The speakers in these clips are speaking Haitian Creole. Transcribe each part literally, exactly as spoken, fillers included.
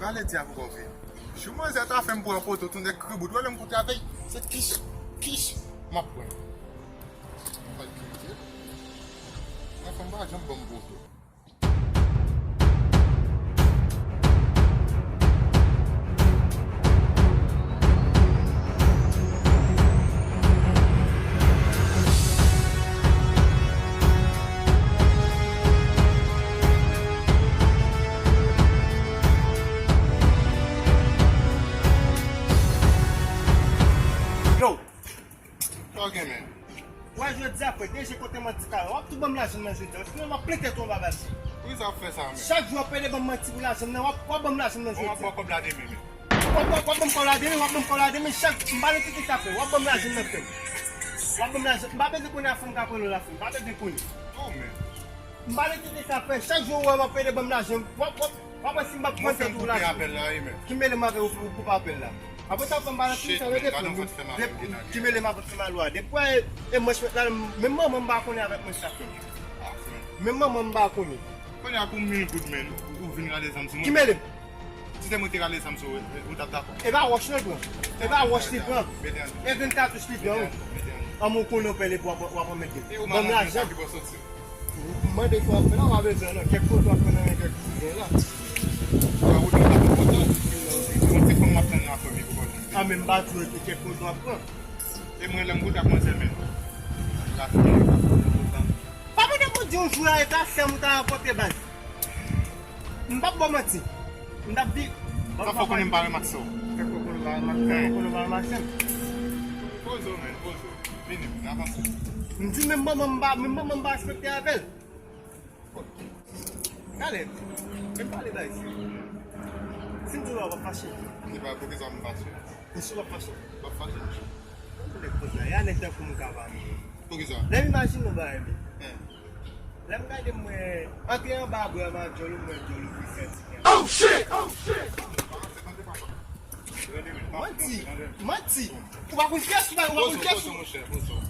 Pale di a pou kò vini. Jou manzè ta fè m pran poto, tou nèg kribout. Wè lè m koute avè l, se kich, kich, m ap pran. M pa t kriye. Nan fanm pa janm ban m poto. Yo! Sa w gen, men? Wè jodi a, frè, deje kote manti ka. W ap tou ban m lajan nan jodi a. Sinon, m ap plen tèt ou anba bal. Poukisa w ap fè sa, men? Chak jou w ap pede ban m manti pou lajan nan. W ap, w ap ban m lajan nan jodi a. Bon, w ap ban kòb la demen, men. W ap, w ap, w ap ban m kòb la demen, w ap ban m kòb la demen. Chak, m pa nan tete sa, frè. W ap ban m lajan nan, frè. W ap ban m lajan. M pa bezwen konnen a fanm ka pran lò la, frè. M pa bezwen konnen. Oh, men. M pa nan tete sa, frè. Chak jou w wè m ap pede ban m lajan. W ap, w ap, w ap wè si m p ap pran tèt ou lajan. Ki mele m avè ou pou, pou apèl la? Apre sa, fè m pa nan tete sa, rete frè. Ki mele m avè fè mal ou a? Depi wè e mwen chwèt la, menm manman m pa konnen avèk mwen sa fè. Menm manman m pa konnen. Kounye a pou mil goud, men, ou vin rale zam sou mwen. Ki mele m? Si se mwen te rale zam sou ou, ou t ap dakò? E pa wòch li pran. E pa wòch li pran. E vennkat touch li pran, wi. An, mwen konnen w pè lepo w ap, w ap anmède. Ban m lajan. M mande sa w ap fè la, w pa bezwen non. Kèk foto w ap pran nan men kèk bouzen la. Sa ou di w pa kontan? Yon ti fanm w ap tann nan fanmi pou kòl. A, men m pa di w kèk foto w ap pran. E mwen, lè m koute ak manzè, men. La fanmi, la fanmi, kontan. Pa mande pou di yon jou la, e ta sèm ou ta rankontre baz. M p ap ba w manti. M t ap di. Sa fò konnen m pa renmen ak sa w. Fè kòkòt la, m ap fè kòkòt la, m ap fè. Poze w, men, poze w. Vini, vini, avanse. M di menm manman m pa, menm manman m pa respekte avè l. Talè, men pale bay serye. Si m di w w ap fache. Se pa poukisa m fache. Ou si w ap fache. W ap fache. Mwen nèg poz la, y a nèg tankou m ka pale. Poukisa? Lè m imajine yon bagay, men. Lè m gade mwen, antre anba bra m a djòl ou, mwen djòl ou pi sèt. Oh shit! Oh shit! Manti! Manti! Ou pa konn pyès, ou pa, ou pa konn pyès ou.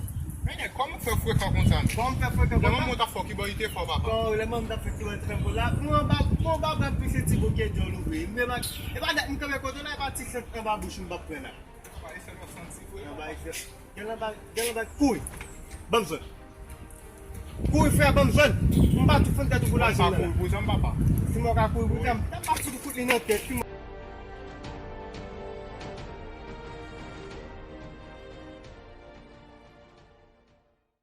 Men nèg, kòman w fè frekan konsa, men? Kòman m fè frekan konsa? Lè manman w t ap fè w, ki bò li te fè w, papa? Bon, lè manman m t ap fè w, ki bò li te fè w la. Mwen anba, mwen anba bra m pi sèt ti bò ke djòl ou vre. Men e pa dat m kanpe kote w la, e pa ti sèt anba bouch m p ap pran la. Anba esèl w ap santi vre. Anba esèl. Gèl anba, gèl anba, kouri. Ban m zòn. Kouri frè, ban m zòn. M pa tou fann tèt ou pou lajan nan. Kouri pou zòn, papa. Si mwen ka kouri pou zòn, m t ap bati kout li nan tèt.